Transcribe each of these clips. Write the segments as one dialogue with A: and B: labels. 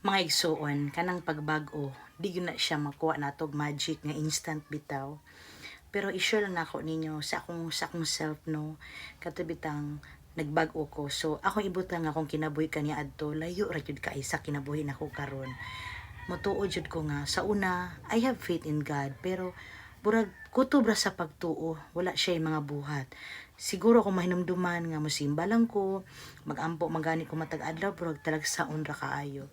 A: Mga igsuon, kanang pagbag-o, di gyud na siya makuha natog magic nga instant bitaw. Pero i-share lang nako ninyo sa akong self, no, kato bitang nagbag-o ko. So akong ibutang akong kinabuhi kaniya adto, layo ra jud kay sa kinabuhi nako karon. Motuo jud ko nga sa una I have faith in God, pero burag kutob ra sa pagtuo, wala siya mga buhat. Siguro kung mahinumduman nga mosimba lang ko, magampo magani ko matag adlaw, burag talagsaon ra kaayo.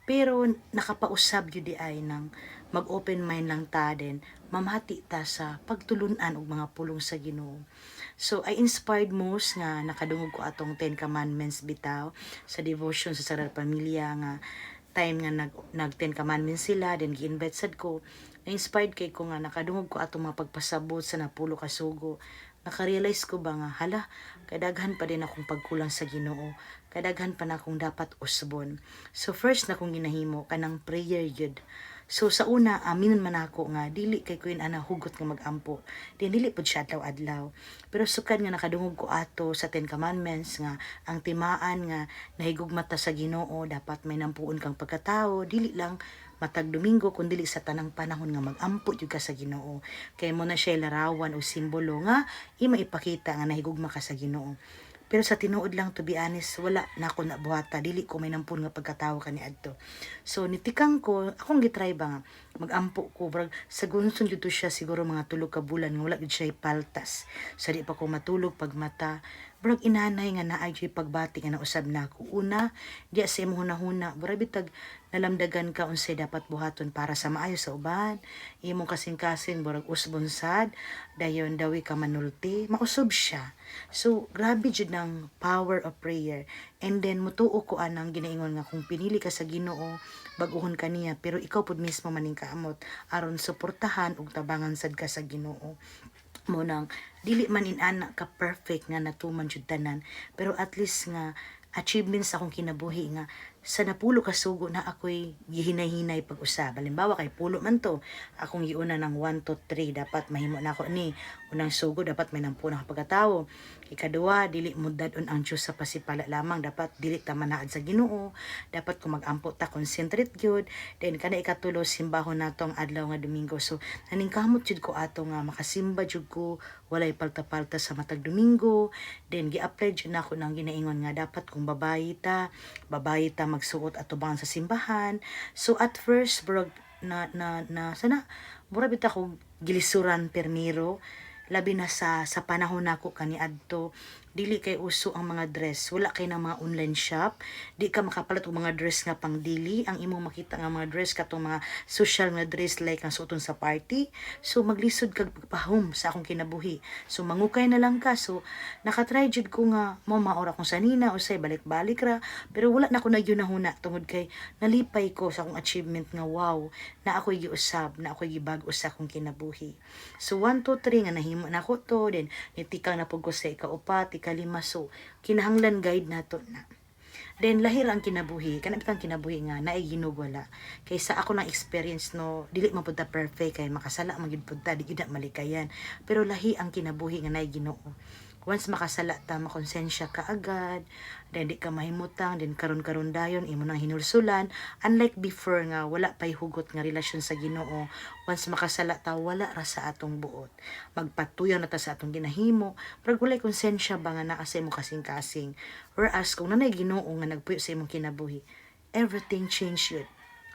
A: Pero nakapausab gyud di ay nang mag-open mind lang ta din, mamati ta sa pagtulunan og mga pulong sa Ginoo. So I inspired most nga nakadungog ko atong Ten Commandments bitaw sa devotion sa Sagrada Familia nga time nga nag Ten Commandments sila, then gi-invite sad ko. Na-inspired kay ko nga nakadungog ko atong mga pagpasabot sa napulo ka sugo. Nakarealize ko ba nga, hala, kadaghan pa din akong pagkulang sa Ginoo. Kadaghan pa na akong dapat usbon. So first na kong ginahimo kanang prayer yun. So sa una, aminon man ako nga dili kay ko ana hugot nga magampo. Din dili pud siya adlaw-adlaw. Pero sukad nga nakadungog ko ato sa Ten Commandments nga ang timaan nga nahigugma ta sa Ginoo, dapat may nampuon kang pagkatao, dili lang matag Domingo kun dili sa tanang panahon nga magampo jud ka sa Ginoo. Kay mo na siya larawan o simbolo nga ima ipakita nga nahigugma ka sa Ginoo. Pero sa tinuod lang, to be honest, wala na ako nabuhata. Dili ko may nampun nga pagkatawo kani adto. So nitikang ko, akong gitry ba nga magampo ko, brag sa gunson jud to siya siguro mga 3 ka bulan nga wala gid siya paltas. Sa di pa ko matulog pag mata, brag inanay nga naay jud pagbati nga nausab nako. Una, diya sa imong hunahuna, brag bitag nalamdagan ka unsay dapat buhaton para sa maayo sa uban. Imong kasing-kasing burag usbon sad, dayon dawi ka manulti, mausab siya. So grabe jud ng power of prayer. And then mutuo ko anang ginaingon nga kung pinili ka sa Ginoo, bag-uhon ka niya, pero ikaw pud mismo maning kaamot aron suportahan ug tabangan sad ka sa Ginoo. Mo nang dili man inana ka perfect nga natuman jud tanan, pero at least nga achievement sa akong kinabuhi nga sa napulo ka sugo na ako'y gihinay-hinay pag-usab. Halimbawa kay pulo man to, akong giuna ng 1 to 3, dapat mahimo na ako ni. Unang sugo, dapat may nampo na pagkatao. Ikaduha, dili mo dad-on ang Diyos sa pasipala lamang, dapat dili ta manaad sa Ginoo, dapat kung magampo ta, concentrate gyud. Then kana ikatulo, simbahon nato ang adlaw nga Domingo. So naningkamot jud ko ato nga makasimba jud ko walay palta-palta sa matag Domingo. Then gi-apply jud nako nang ginaingon nga dapat kung babayi ta magsuot atubangan sa simbahan. So at first brog na na na sana mura bitaw ko gilisuran permiro, labi na sa panahon nako kaniadto, dili kay uso ang mga dress, wala kay ng mga online shop, di ka makapalit og mga dress nga pang dili. Ang imong makita nga mga dress, katong mga social nga dress, like ang suoton sa party. So maglisod kag pagpahum sa akong kinabuhi, so mangukay na lang ka. So nakatry jud ko nga mo maora akong sanina usay, balik-balik ra, pero wala na ko nagyunahuna tungod kay nalipay ko sa akong achievement nga wow, na ako'y giusab, na ako'y gibag-o sa akong kinabuhi. So 1 2 3 nga nahimo nako to, then nitikang na pud ko sa ikaupat, ikalima. So kinahanglan guide nato na. Then lahir ang kinabuhi, kana bitang kinabuhi nga naay Ginoo, wala. Kay sa ako nang experience, no, dili man pud ta perfect kay makasala man gyud pud ta, di gyud na malikayan. Pero lahi ang kinabuhi nga naay Ginoo. Once makasala ta, makonsensya ka agad, then di ka mahimutang, then karon-karon dayon imo nang hinulsulan. Unlike before nga wala pay hugot nga relasyon sa Ginoo, once makasala ta, wala ra sa atong buot. Magpatuyo na ta sa atong ginahimo, pero walay konsensya ba nga naa sa imong kasing-kasing. Whereas kung nanay Ginoo nga nagpuyo sa imong kinabuhi, everything change yun.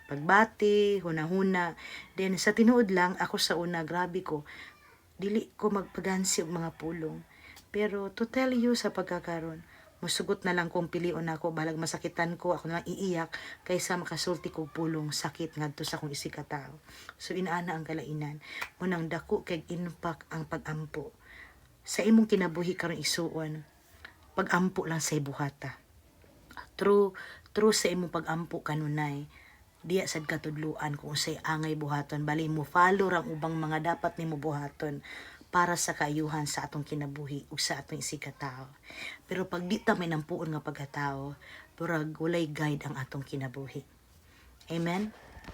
A: Pagbati, huna-huna. Then sa tinuod lang, ako sa una, grabe ko. Dili ko magpagansi og mga pulong. Pero to tell you sa pagkakaron, musugot na lang kung pilion ako, balag masakitan ko, ako na lang iiyak, kaysa makasulti kog pulong sakit ngadto sa akong isig ka tao. So inaana ang kalainan. Munang dako kay impact ang pagampo. Sa imong kinabuhi karon isuon, pagampo lang sa buhata. True, true sa imong pagampo kanunay, diya sad katudluan kung unsay angay buhaton, bali mo follow rang ubang mga dapat nimo buhaton para sa kaayuhan sa atong kinabuhi ug sa atong isig katao. Pero pag di ta may nampuon nga pagkatao, murag walay guide ang atong kinabuhi. Amen.